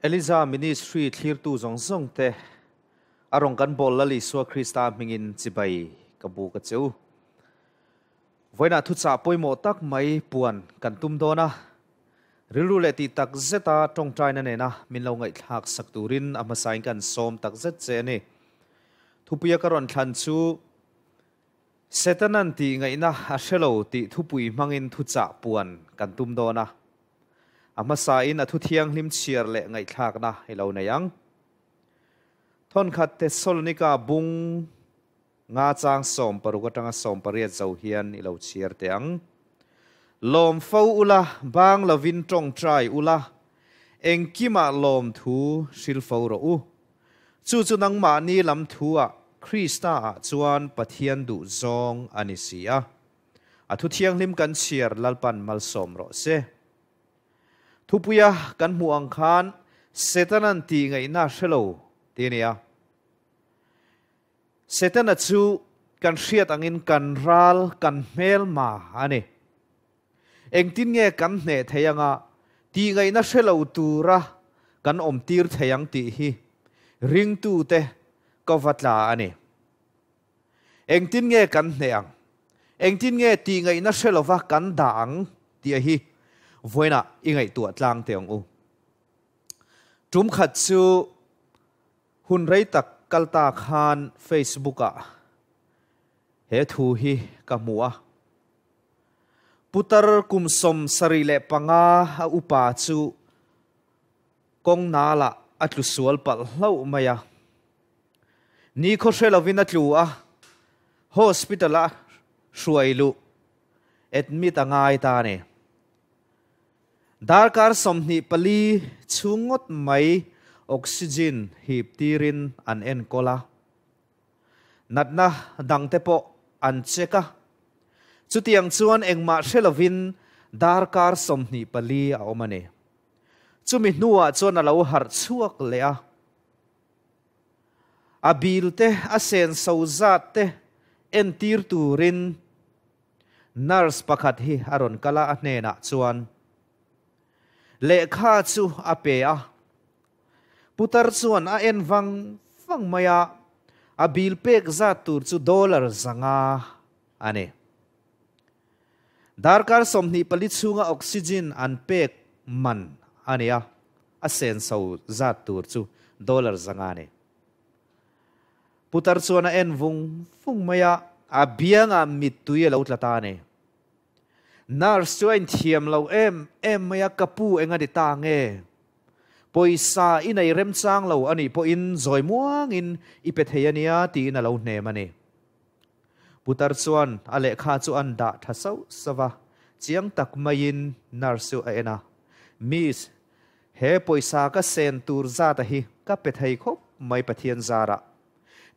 Eliza Ministry thlirtu zawng zawng te a rawn kan bawl Lal Isua Krista hmingin chibai ka buk a che u. Vawiinah thuchah pawimawh tak mai puan kan tum dawn a, rilru leh tih tak zeta tawngtaina nena min lo ngaihthlak sak turin a hmasain kan sawm tak zet che a ni. Thupuia ka rawn thlan chu Setanan tih ngaihna a hre lo tih thupui hmangin thuchah puan kan tum dawn a, a hmasain a thu thianghlim chhiar leh ngaihthlakna i lo nei ang. Thawnkhat Thessalonika bung Nga chang 60 atanga 18 zo hian i lo chhiar teh ang. Lawm fo ula, bang lovin tawngtai ula, engkimah lawmthu hril fo rawh u. Chu chu nangmahni lam thuah Krista-ah chuan Pathian duh zawng a ni si a. A thu thianghlim kan chhiar Lalpan malsawm rawh se. Thupuia kan hmuh ang khan Setanan tih ngaihna hre lo ti a ni a. Setana chu kan hriat angin kan ral, kan hmelma a ni. Engtin nge kan hneh thei anga tihngaihna hre lo tura kan awmtir thei ang tih hi ringtute ka va tla a ni. Engtin nge kan hneh ang? Engtin nge tihngaihna hre lova kan dah ang tih a hi vawiinah i ngaihtuah tlang teh ang u. Tum khat chu Hun rei tak kal ta khan Facebook ah he thu hi ka hmu a. Putar kum 75 a upa chu kawng nal ah a tlu sual palh hlauh mai a. Ni khaw hre lovin a tlu a, hospital a hruai luh, admit a ngai ta a ni. Darkar 24 chhung ngawt mai oxygen hip tirin an enkawl a, natna dangte pawh an check a. Chutiang chuan engmah hre lovin darkar 24 a awm a ni. Chumi hnuah chuan a lo harh chhuak leh a. A bil te, a senso zat te entir turin Nurse pakhat hi a rawn kal a, a hnenah chuan lehkha chu a pe a. Putar chuan a en vang vang mai a, a bill pek zat tur chu dollar 500 a ni. Darkar 24 chhunga oxygen an pek man a ni a, a senso zat tur chu dollar 500 a ni. Putar chuan a en vung vung mai a, a biangah mittui a lo tla ta a ni. Nurse chu a inthiam lo em em mai a, Ka pu eng a ni ta nge? Pawisa i nei remchang lo a nih pawhin zawi muangin i pe thei a nia tiin a lo hnem a ni. Putar chuan a lehkha chu an dah tha sauh sauh a, chiang tak maiin nurse chu a en a, Miss, He pawisa ka sen tur zata hi ka pe thei khawp mai Pathian zarah.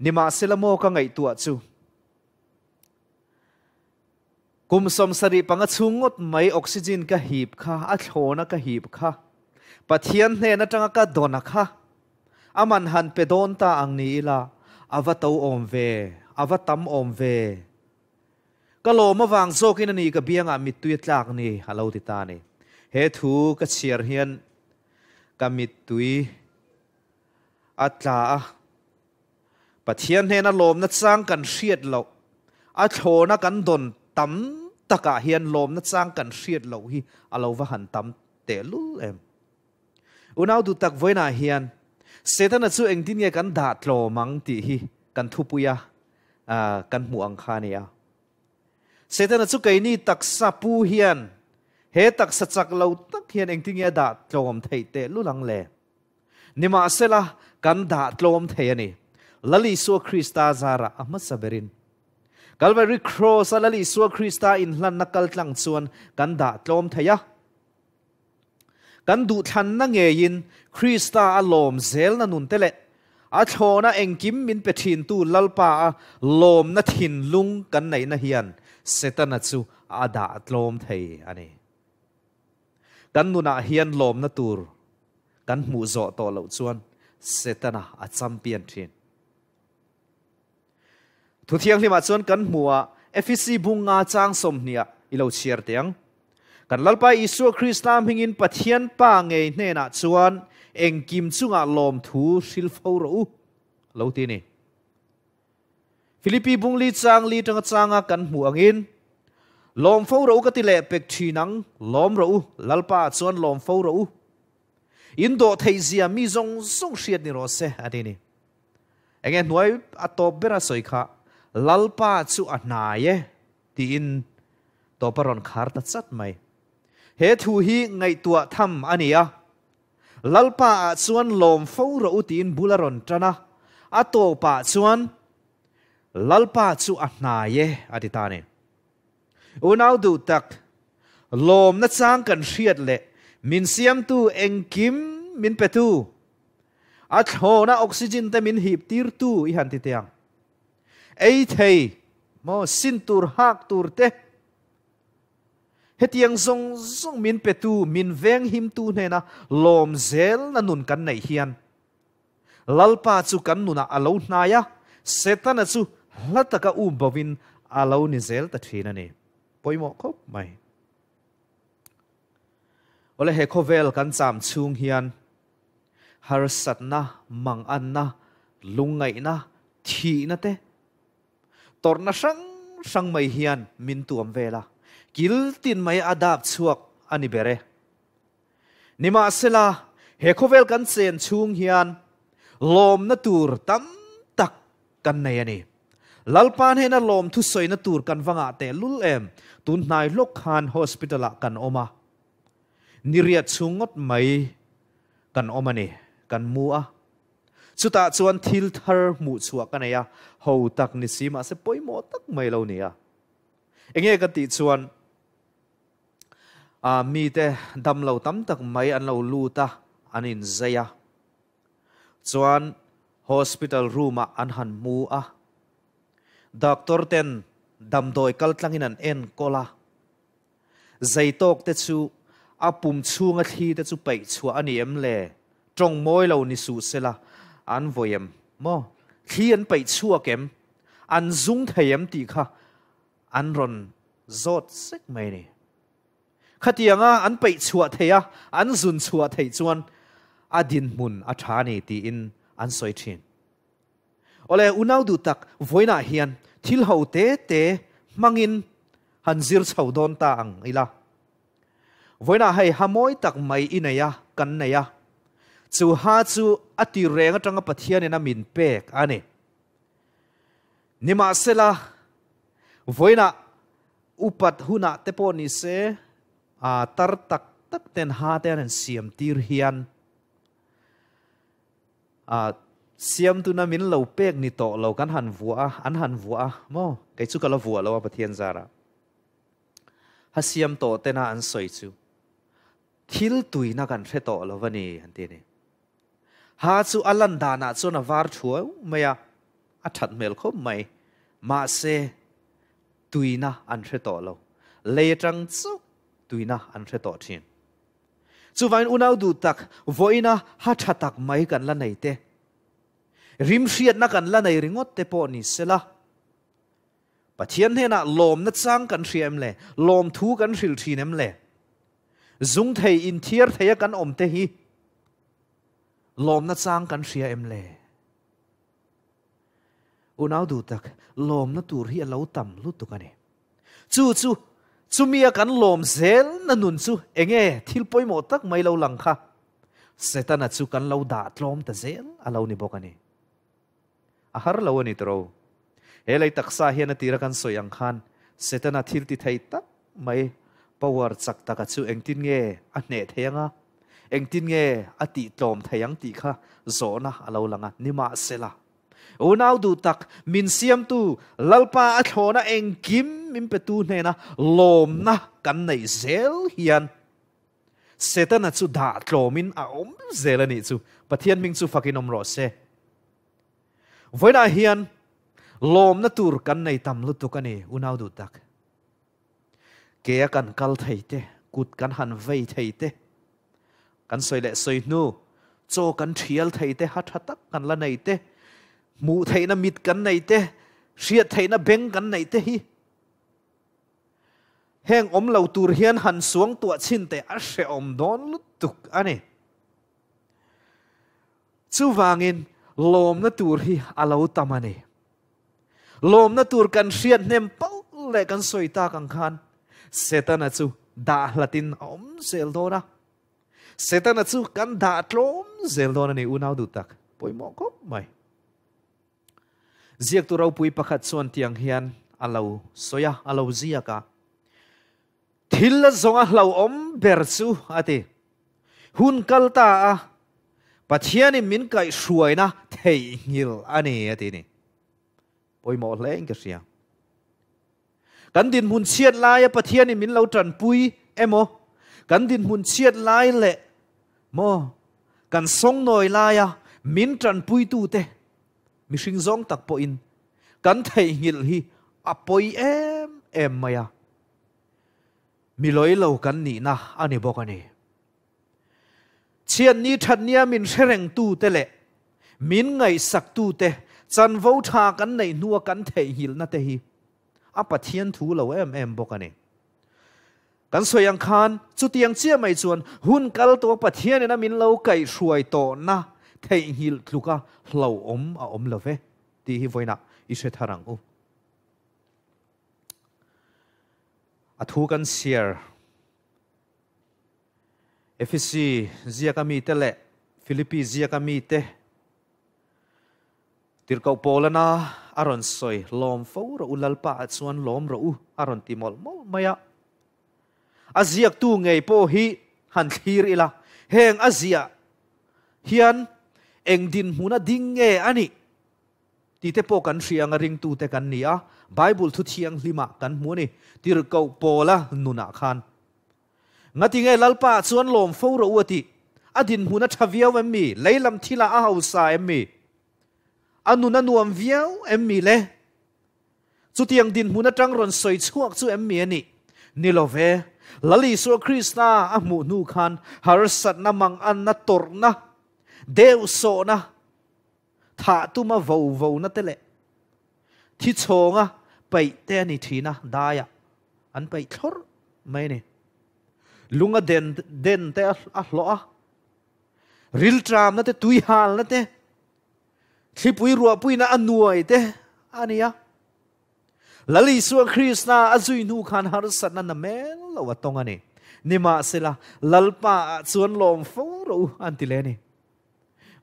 Nimahsela maw ka ngaihtuah chu kum 75 chhung ngawt mai oxygen ka hip kha, a thlawna ka hip kha, Pathian hnen atanga ka dawna kha a man han pe dawn ta ang ni ila a va to awm ve, a va tam awm ve. Ka lawm avang zawkin a ni ka biangah mittui a tlak ni a lo ti ta a ni. He thu ka chhiar hian ka mittui a tla a. Pathian hnena lawmna chang kan hriat loh, a thlawna kan dawn tam takah hian lawmna chang kan hriat loh hi a lo va han tam tehlul em. Unau duh tak vawiinah hian Setana chu engtin nge kan dah tlawm ang tih hi kan thupui a kan hmuh ang kha a ni a. Setana chu keini taksa pu hian he taksa chak lo tak hian engtin nge a dah tlawm theih tehlul ang le? Nimahsela kan dah tlawm thei a ni. Lal Isua Krista zarah a hmasa berin Calvary Cross-a Lal Isua Krista inhlanna kaltlang chuan kan dah tlawm thei a. Kan duhthlanna ngeiin Krista a lawm zelna nun te leh a thlawna engkim min pe thintu Lalpa a lawmna thinlung kan neihna hian Setana chu a dah tlawm thei a ni. Kan nunah hian lawmna tur kan hmuh zawh tawh loh chuan Setana a champion thin. Thu thianghlimah chuan kan hmu a, Efesi bunga chang 20ah i lo chhiar teh ang. Kan Lalpa Isua Krista hmingin Pathian Pa ngei hnenah chuan Engkim chungah lawmthu hril fo rawh u, lo ti a ni. Philippi bungli chang li tanga changa kan hmuh angin, Lawm fo rawh u ka ti leh pek thin ang, lawm rawh u, Lalpa ah chuan lawm fo rawh u. In dawh theih zia mi zawng zawng hriat ni rawh se, a ti a ni. Enge hnuai a tawp bera sawi kha, Lalpa chu a hnai e, tiin tawp a rawn khar ta chat mai. He thu hi ngaihtuah tham a ni a, Lalpa ah chuan lawm fo rawh u tiin bul a rawn tan a, a tawpah chuan Lalpa chu a hnai e a ti ta a ni. Unau duh tak, lawmna chang kan hriat leh min siamtu engkim min petu, a thlawna oxygen te min hip tirtu i han ti teh ang. Ei thei maw sin tur hak tur te, Hetiang zawng zawng min petu, min venghimtu hnena lawm zelna nun kan neih hian Lalpa chu kan nunah a lo hnai a, Setana chu hla taka um bovin a lo ni zel ta thin a ni. Pawimawh khawp mai. Awle he khawvel kan cham chhung hian harsatna, manganna, lungngaihna, thihna te, Tawrhna hrang hrang mai hian min tuam vel a, kil tin mai a dap chhuak a ni ber e. Nimahsela, he khawvel kan chen chhung hian lawmna tur tam tak kan nei a ni. Lalpa hnena lawmthu sawina tur kan va ngah teh lul em? Tun hnai hlawk khan hospital ah kan awm a, niriat chhung ngawt mai kan awm a ni, kan mu a. Chutah chuan thil thar hmuh chhuah ka nei a, ho tak ni si mahse pawimawh tak mai lo ni a. Enge ka tih chuan ah mite damlo tam tak mai an lo lut a, an inzei a. Chuan hospital room ah an han mu a. Doctor ten damdawi kal tlangin an enkawl a. Zei tawk te chu a pum chhunga thli te chu paih chhuah a ni em le? Tawng mawi lo ni suh sela an vawi em maw? Thli an paih chhuak em? An zung thei em tih kha an rawn zawt sek mai a ni. Khatianga an paih chhuah theih a, an zun chhuah theih chuan a dinhmun a tha a ni tiin an sawi thin. Awle, unau duh tak, vawiinah hian thil ho te te hmangin han zir chho dawn ta ang ila. Vawiinah hei ha mawi tak mai i nei a, kan nei a. Chu ha chu a tir reng atanga Pathianin a min pek a ni. Nimahsela, vawiinah upat hunah te pawh ni se, tar tak tak ten ha te an han siam tir hian, A siamtuna min lo pek ni tawh lo kan han vuah a, an han vuah a maw? Kei chu ka la vuah lo a Pathian zarah. Ha siam tawh tena an sawi chu thil tuina kan hre tawh lo a ni an ti a ni. Ha chu a lan danah chuan a var thuau mai a, a that hmel khawp mai. Mahse tuina an hre tawh lo. Lei atang chauh tuina an hre tawh thin. Chuvangin unau duh tak, vawiina ha tha tak mai kan la nei te, rim hriatna kan la nei ringawt te pawh ni sela, Pathian hnenah lawmna chang kan hria em le? Lawmthu kan hrilh thin em le? Zung thei inthiar theia kan awm te hi lawmna chang kan hria em le? Unau duh tak, lawmna tur hi a lo tam lutuk a ni. Chu chu, chumia kan lawm zelna nun chu enge thil pawimawh tak mai lo lang kha? Setana chu kan lo dah tlawm ta zel a lo ni bawk a ni. A har lo a ni tawh. He lei taksa hian a tira kan sawi ang khan Setana thil ti thei tak mai power chak taka chu engtin nge a hneh thei anga, engtin nge a tih tlawm thei ang tih kha zawhna a lo lang a, nimahsela. Unau duh tak, min siamtu Lalpa a thlawhna engkim min petu hnena lawmna kan neih zel hian Setana chu dah tlawmin a awm zel a nih chu. Pathian hming chu fakin awm rawh se. Vawiinah hian lawmna tur kan nei tam lutuk a ni, unau duh tak. Ke a kan kal thei te, kut kan han vei thei te, kan sawi leh sawi hnu, chaw kan thial thei te, ha tha tak kan la nei te, hmuh theihna mit kan nei te, hriat theihna beng kan nei te hi heng awm lo tur hian han suang tuah chhin teh a hrehawm dawn lutuk a ni. Chuvangin lawmna tur hi a lo tam a ni. Lawmna tur kan hriat hnem pauh leh kan sawi tak ang khan Setana chu dah hlatin a awm zel dawn a. Setana chu kan dah tlawm zel dawn a ni unau duh tak. Pawimawh khawp mai. Ziaktu ropui pakhat chuan tiang hian a lo sawi a, a lo ziak a. Thil la zawnga hlauhawm ber chu a ti. Hun kal ta a, Pathianin min kaihhruaina theihnghilh a ni a ti ni. Pawimawh hle in ka hria. Kan dinhmun chhiat laia Pathianin min lo tanpui emaw, kan dinhmun chhiat lai leh maw kan sawngnawi laia min tanpuitute mihring zawng tak pawhin kan theihnghilh hi a pawi em em mai a. Mi lawi lo kan nihna a ni bawk a ni. Chhiatni thatnia min hre rengtute leh min ngaihsaktute chanvo tha kan neih hnua kan theihnghilhna te hi a Pathian thu lo em em bawk a ni. Kan sawi ang khan chutiang chiah mai chuan hun kal tawh Pathianin a min lo kaihhruai tawhna theihnghilh tluka hlauhawm a awm lo ve tih hi vawiinah i hre thar ang u. A thu kan share. Efesi ziaka mite leh Philippi ziaka mite Tirhkoh Paulana a rawn sawi, Lawm fo rawh u, Lalpa ah chuan lawm rawh u, a rawn ti mawlh mawlh mai a. A ziaktu ngei pawh hi han thlir ila, heng a ziah hian eng dinhmuna ding nge a nih? Tite pawh kan hria anga ringtute kan ni a, Bible thu thianghlimah kan hmu a ni, Tirhkoh Paula nunah khan. Ngatinge Lalpa ah chuan lawm fo rawh u a tih? A dinhmun a tha viau em mi? Lei lam thilah a hausa em mi? A nun a nuam viau em mi le? Chutiang dinhmun atang rawn sawi chhuak chu em mi a nih? Ni lo ve. Lal Isua Krista a hmuh hnu khan harsatna, manganna, tawrhna, deuhsawhna, Thah tuma vo vo na te leh thi chhawnga paih te a ni thin a, daiah an paih thlawrh mai a ni. Lunga den den te a hlawh a, rilṭamna te, tuihalna te, thlipui ruahpuina a nuai te a ni a. Lal Isua Krista a zui hnu khan harsatna na mel lo a tawng a ni. Nimahsela, Lalpa ah chuan lawm fo rawh u an ti leh a ni.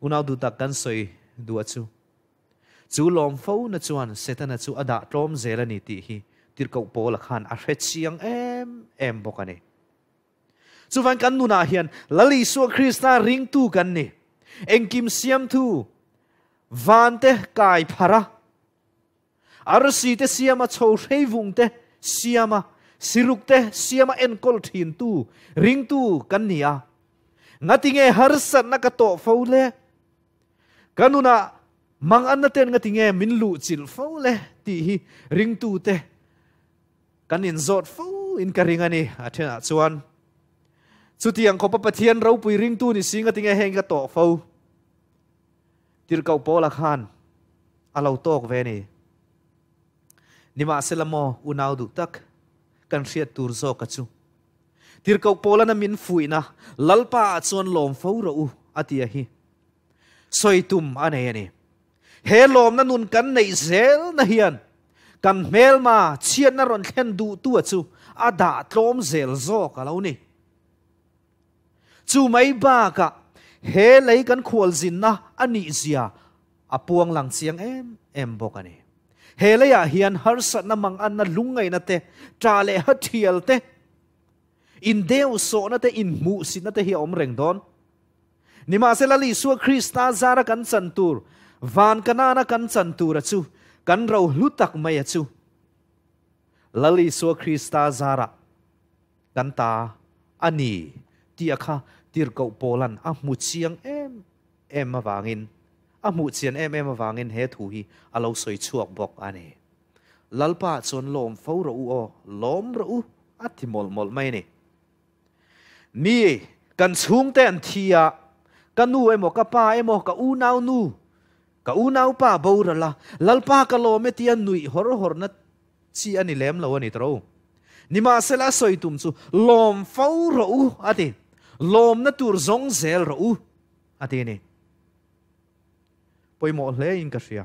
Unau duh tak kan sawi duh a chu. Chu lawm fo na chuan Setana chu a dah tlawm zel a ni tih hi Tirhkoh Paula khan a hre chiang em em bawk a ni. Chuvan kan nunah hian Lal Isua Krista ringtu kan ni. Engkim siamtu vante kai phar a, arsi te siama chho hreivung te siama siruk te siama enkawl thintu ringtu kan ni a. Ngatinge harsatna ka tawh fo le? Ka nunah manganna ten ngatinge min luh chilh fo le tih hi ringtute kan inzawt fo in ka ring a ni. A thenah chuan chutiang khawpa Pathian ropui ringtu ni si ngatinge heng ka tawh fo? Tirhkoh Paula khan a lo tawk ve a ni. Nimahsela maw unau duh tak kan hriat tur zawka chu Tirhkoh Paulana min fuihna Lalpa ah chuan lawm fo rawh u a ti a hi sawi tum a nei a ni. He lawmna nun kan neih zel na hian kan hmelma chhiatna rawn thlen duhtu a chu a dah tlawm zel zawk a lo ni. Chu mai bakah he lei kan khualzinna a nih zia a puang lang chiang em em bawk a ni. He leiah hian harsatna manganna lungngaihna te, ṭah leh hathial te, indeusawhna te, inhmuhsitna te hi a awm reng dawn. Nimahsela Isua Krista zara kan chan tur, van Kanana kan chan tura chu kan ro hlu tak mai a chu. Lal Isua Krista zara kan ta a ni tih a kha Tirhkoh Paulan a hmu chiang em em avangin, a hmuh chian em em avangin he thu hi a lo sawi chhuak bawk a ni. Lalpa chuan lawm fo rawh u aw, lawm rawh u a ti mawlh mawlh mai a ni. Mi, kan chhungte an thi a, ka nu emaw ka pa emaw ka unau nu, ka unau pa boral a, Lalpa ka lawm e tia nuih hawr hawrna chi a ni lem lo a ni tawh. Nimahsela a sawi tum chu lawm fo rawh u a ti, lawmna tur zawng zel rawh u. A ti a ni. Pawimawh hle in ka hria.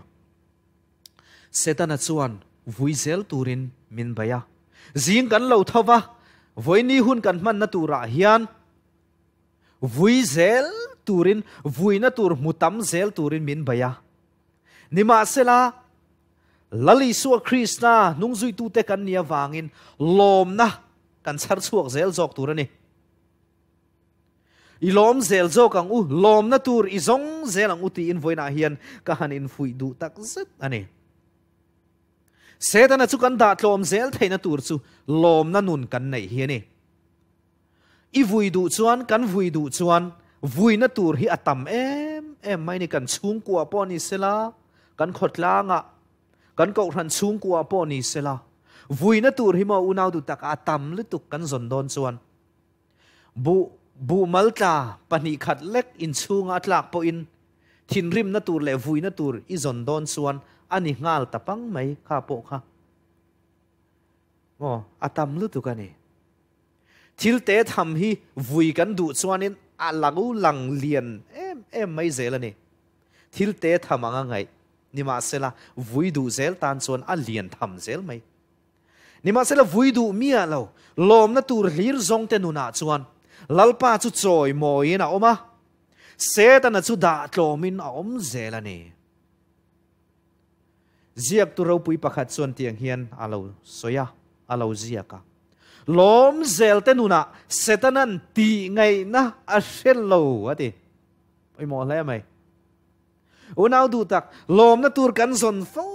Setana chuan vui zel turin min bei a. Zing kan lo tho va, vawiini hun kan hmanna turah hian vui zel turin, vuina tur hmu tam zel turin min bei a. Nimahsela, Lal Isua Krista hnungzuitute kan nih avangin lawmna kan chhar chhuak zel zawk tur a ni. I lawm zel zawk ang u, lawmna tur i zawng zel ang u tiin vawiinah hian ka han infuih duh tak zet a ni. Setana chu kan dah tlawm zel theihna tur chu lawmna nun kan neih hi a ni. I vui duh chuan, kan vui duh chuan vuina tur hi a tam em em mai ni. Kan chhungkua pawh ni sela, kan khawtlangah, kan kohhran chhungkua pawh ni sela, vuina tur hi maw unau duh tak a tam lutuk kan zawn dawn chuan. Buh, buh maltla pahnih khat lek inchhunga a tlak pawhin thinrimna tur leh vuina tur i zawn dawn chuan a ni nghal ta pang mai kha pawh kha. Maw, a tam lutuk a ni. Thil te tham hi vui kan duh chuanin a lo lang lian em em mai zel a ni. Thil te tham anga ngaih, nimahsela vui duh zel tan chuan a lian tham zel mai. Nimahsela vui duh miah lo, lawmna tur hlir zawngte nunah chuan Lalpa chu chawi mawiin a awm a, Setana chu dah tlawmin a awm zel a ni. Ziaktu ropui pakhat chuan tiang hian a lo sawi a, a lo ziak a, Lawm zelte nunah Setanan tih ngaihna a hre lo a ti. Pawimawh hle mai. Unau duh tak, lawmna tur kan zawn fo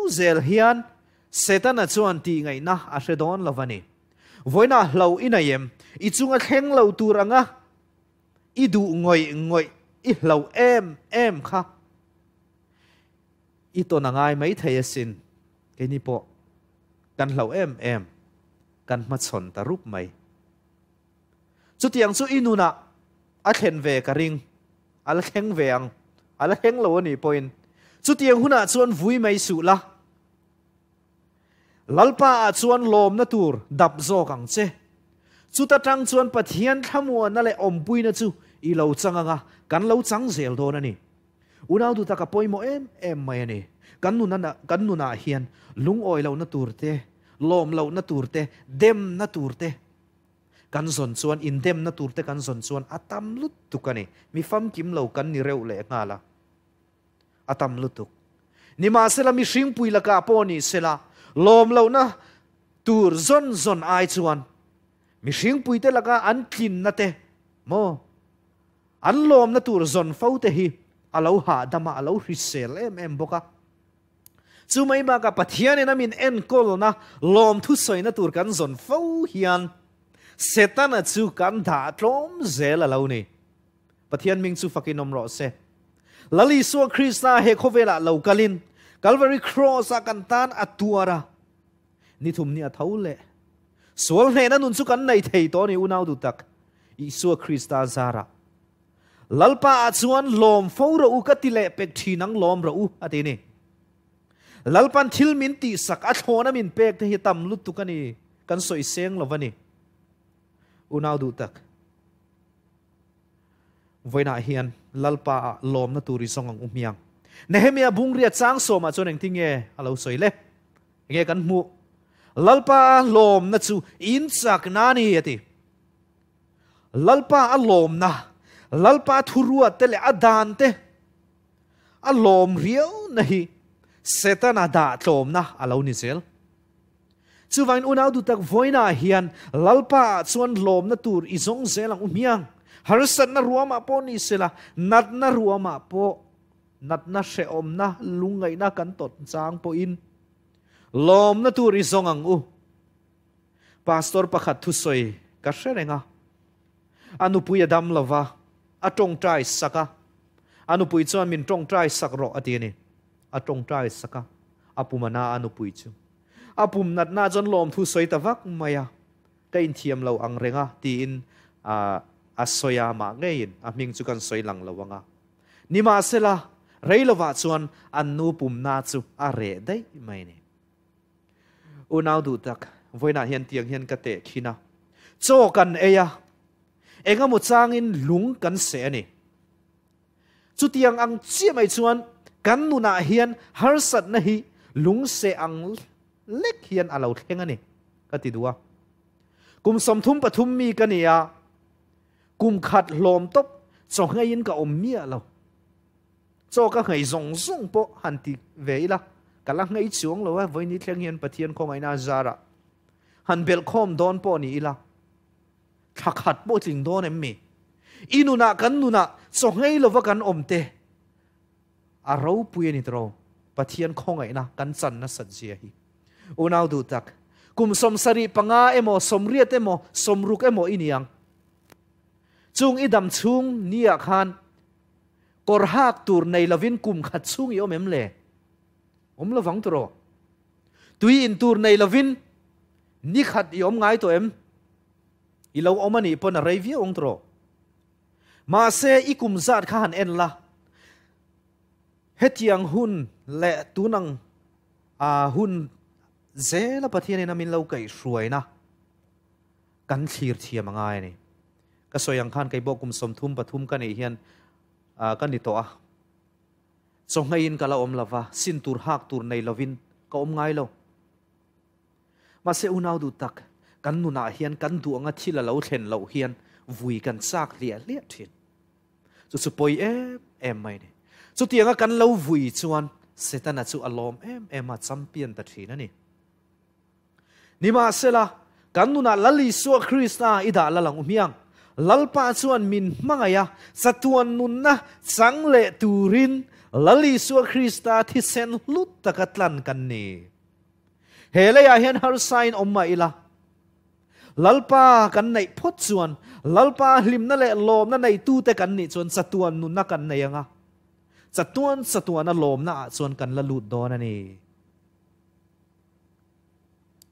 zel hian Setana chuan tih ngaihna a hre dawn lo a ni. Vawiinah hlo i nei em? I chunga thleng lo tur anga i duh ngawih ngawih i hlo em em kha i tawn a ngai maithei asin. Keini pawh kan hlo em em, kan hmachhawn ta rup mai. Chutiang chu i nunah a thlen ve ka ring. A la thleng ve ang. A la thleng lo a nih pawhin chutiang hunah chuan vui mai suh la. Lalpa ah chuan lawmna tur dap zawk ang che. Chuta tang chuan Pathian thlamuanna leh awmpuina chu i lo chang ang a, kan lo chang zel dawn a ni. Unau duh tak a pawimawh em em mai a ni. Kan nuna kan nunah hian lungawi lohna tur te, lawm lohna tur te, demna tur te, Kan zawn chuan indemna turte kan zawn chuan a tam lutuk a ni. Mi famkim lo kan ni reuh leh nghal a, a tam lutuk. Nimahsela mihringpui lakah pawh ni sela, lawm lohna tur zawn zawn ai chuan mihringpuite laka an tlinna te maw, an lawmna tur zawn fo te hi a lo hahdam a, a lo hrisel em em bawk a. Chu mai bakah Pathianin a min enkawlna lawmthu sawina tur kan zawn fo hian Setana chu kan dah tlawm zel a lo ni. Pathian hming chu fakin awm rawh se. Lal Isua Krista he khawvelah lo kalin Calvary Cross-ah kan tan a tuar a, ni thum ni a tho leh. Sual hnehna nun chu kan nei thei tawh a ni unau duh tak Isua Krista zarah. Lalpa ah chuan lawm fo rawh u ka ti leh pek thin ang lawm rawh u a ti ni. Lalpan thil min tihsak a thlawna min pek te hi tam lutuk a ni kan sawi seng lo a ni. Unau duh tak. Vawiinah hian Lalpa ah lawmna tur i zawng ang u hmiang. Nehemia bungria chang sawmah chuan engtin nge a lo sawi le? Enge kan hmuh? Lalpa lawmna chu in chakna a ni a ti. Lalpa a lawmna, Lalpa thuruat te leh a dan te a lawm riau na hi Setana dah tlawmna a lo ni zel. Chuvangin unau duh tak vawiinah hian Lalpa ah chuan lawmna tur i zawng zel ang u hmiang. Harsatna ruamah pawh ni sela, natna ruamah pawh, natna hrehawmna, lungngaihna kan tawt chang pawhin lawmna tur i zawng ang u. Pastor pakhat thusawi ka hre reng a, a nupui a dam lo va, a tawngtai sak a, a nupui chuan min tawngtai sak rawh a ti a ni. A tawngtai sak a, a pum a na a nupui chu. A pum natna chuan lawmthu sawi ta vak mai a, ka inthiam lo ang reng a tiin a sawi a, mah ngeiin a hming chu kan sawi lang lo ang a. Nimahsela, rei lovah chuan an nu pumna chu a reh daih mai a ni. Unau duh tak, vawiinah hian tiang hian ka teh khin a. Chaw kan ei a, engemaw changin lung kan seh a ni. Chutiang ang chiah mai chuan Kan nunah hian harsatna hi lungseh ang lek hian a lo thleng a ni, ka ti duh a. Kum 33 mi ka ni a, kum khat hlawm tawp chaw ngheiin ka awm miah lo. Chaw ka nghei zawng zawng pawh han ti ve ila, ka la nghei chuang lo a, vawiin thleng hian Pathian khawngaihna a zarah han belhkhawm dawn pawh ni ila, thla khat pawh tling dawn em mi? I nunah kan nunah chaw nghei lova kan awm te a ropui a ni tawh Pathian khawngaihna kan chan nasat zia hi. Unau duh tak, kum 75 emaw, 80 emaw, 60 emaw i ni ang. Chung i dam chhung nia khan kawr hak tur nei lovin kum khat chhung i awm em le? Awm lovang tawh. Tui in tur nei lovin ni khat i awm ngai tawh em? I lo awm a nih pawn a rei viau ang tawh. Mahse i kum zat kha han en la, hetiang hun leh tunang a hun zela Pathianin a min lo kaihhruaina kan thlir thiam a ngai a ni. Ka sawi ang khan kei pawh kum 33 ka nih hian ka ni tawh a, chawhngeiin ka la awm lova, sin tur hak tur nei lovin ka awm ngai lo. Mahse unau duh tak, kan nunah hian kan duh anga thil a lo thlen loh hian vui kan chak hliah hliah thin. Chu chu pawi em em mai ni. Chutianga kan lo vui chuan Setana chu a lawm em em a, champion ta thin a ni. Nimahsela, kan nunah Lal Isua Krista i dah lal ang u hmiang. Lalpa chuan min hmangaih a, chatuan nunna chang leh turin Lal Isua Krista thisen hlut taka tlan kan ni. He leiah hian harsain awm mah ila, Lalpa kan neih phawt chuan, Lalpa hlimna leh lawmna neitute kan nih chuan chatuan nunna kan nei ang a, chatuan chatuana lawmna ah chuan kan la lut dawn a ni.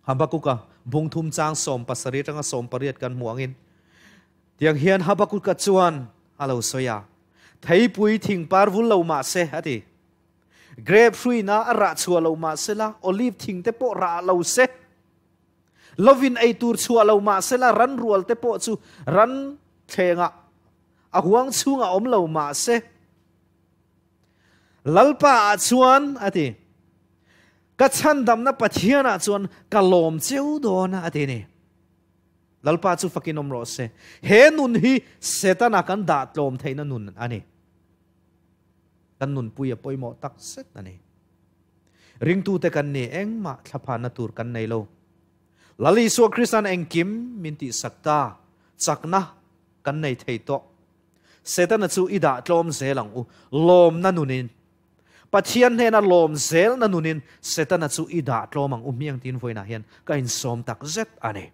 Habakuka bung thum chang 17 atanga 18 kan hmuh angin, tiang hian Habakuka chuan a lo sawi a, Theipui thing par vul lo mah se, a ti. Grape hruina a rah chhuah lo mah sela, olive thing te pawh rah lo se. Lovin ei tur chhuah lo mah sela, ran rual te pawh chu ran thlengah a huang chhungah awm lo mah se. Lalpa ah chuan, a ti, ka chhandamna Pathian ah chuan ka lawm cheu dawn a ti ni. Lalpa chu fakin awm rawh se. He nun hi Setana kan dah tlawm theihna nun a ni. Kan nunpui a pawimawh tak zet a ni. Ringtute kan ni engmah thlaphanna tur kan nei lo. Lal Isua Kristan engkim min tihsak ta, chakna kan nei thei tawh. Setana chu i dah tlawm zel ang u, lawmna nunin. Pathian hnena lawm zelna nunin Setana chu i dah tlawm ang u hmiang tiin vawiinah hian ka insawm tak zet a ni.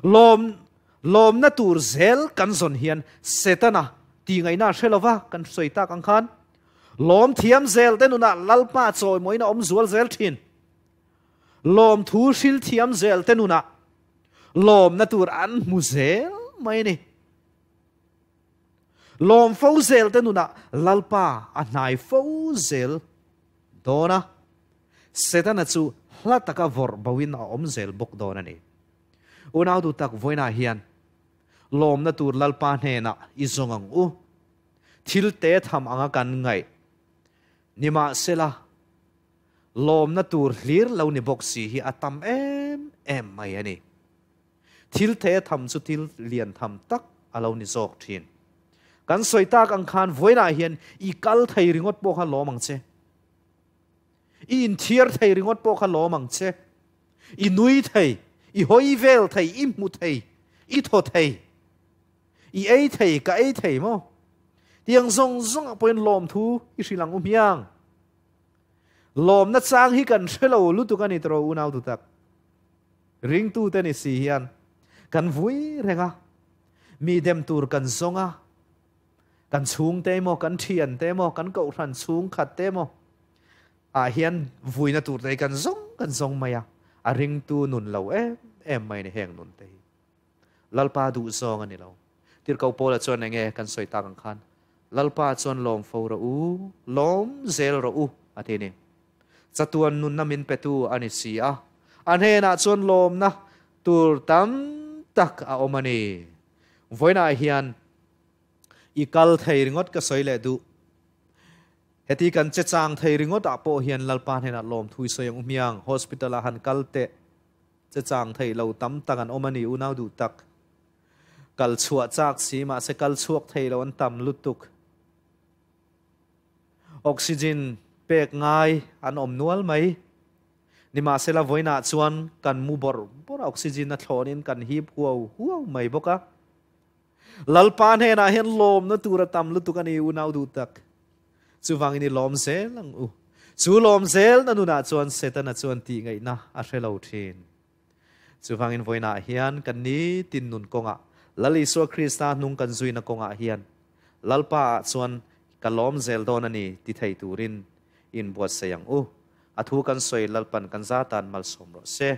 Lawm, lawmna tur zel kan zawn hian Setana ti ngaihna a hre lova kan sawi tak ang khan lawm thiam zel te nunah Lalpa chawimawina awm zual zel thin. Lawm thu hril thiam zel te nunah lawmna tur an hmu zel mai a ni. Lawm fo zel te nunah Lalpa a hnai fo zel dawn a. Setana chu hla taka vawrh boin a awm zel bawk dawn a ni. Unau duh tak vawiinah hian lawmna tur Lalpa hnenah i zawng ang u. Thil te tham anga kan ngaih nimahsela lawmna tur hlir lo ni bawk si hi a tam em em mai a ni. Thil te tham chu thil lian tham tak a lo ni zawk thin. Kan sawi tak ang khan vawiinah hian i kal thei ringawt pawh kha lawm ang che. I inthiar thei ringawt pawh kha lawm ang che. I nui thei, i hawi vel thei, i hmu thei, i thaw thei, i ei thei, ka ei thei maw? Tiang zawng zawngah pawhin lawmthu i hrilh ang u hmiang. Lawmna chang hi kan hre lo lutuk a ni tawh unau tu tak. Ringtute ni si hian kan vui reng a, mi dem tur kan zawng a, Kan chhungte emaw, kan thiante emaw, kan kohhran chhungkhatte emaw ah hian vuina tur te hi kan zawng kan zawng mai a, a ringtu nun lo em em mai a ni heng nun te hi. Lalpa duh zawng a ni lo. Tirhkoh Paula chuan enge kan sawi tak ang khan, Lalpa chuan lawm fo rawh u, lawm zel rawh u a ti a ni. Chatuan nunna min petu a ni si a, a hnenah chuan lawmna tur tam tak a awm a ni. Vawiinah hian I kal thei ringawt ka sawi leh duh. Heti kan che chang thei ringawt ah pawh hian Lalpa hnenah lawmthu i sawi ang u hmiang. Hospital ah han kal teh che chang thei lo tam tak an awm a ni unau duh tak. Kal chhuah chak si mahse kal chhuak thei lo an tam lutuk. Oxygen pek ngai an awm nual mai. Nimahsela vawiinah chuan kan mu bawrh bawrh a, oxygen a thlawnin kan hip huau huau mai bawk a. Lalpa hnenah hian lawmna tur a tam lutuk a ni unau duh tak. Chuvangin i lawm zel ang u. Chu lawm zelna nunah chuan Setana chuan tihngaihna a hre lo thin. Chuvangin vawiinah hian kan nitin nun kawngah Lal Isua Krista hnung kan zuina kawngah hian Lalpa ah chuan ka lawm zel dawn a ni ti thei turin inbuatsaih ang u. A thu kan sawi Lalpan kan zatan malsawm rawh se.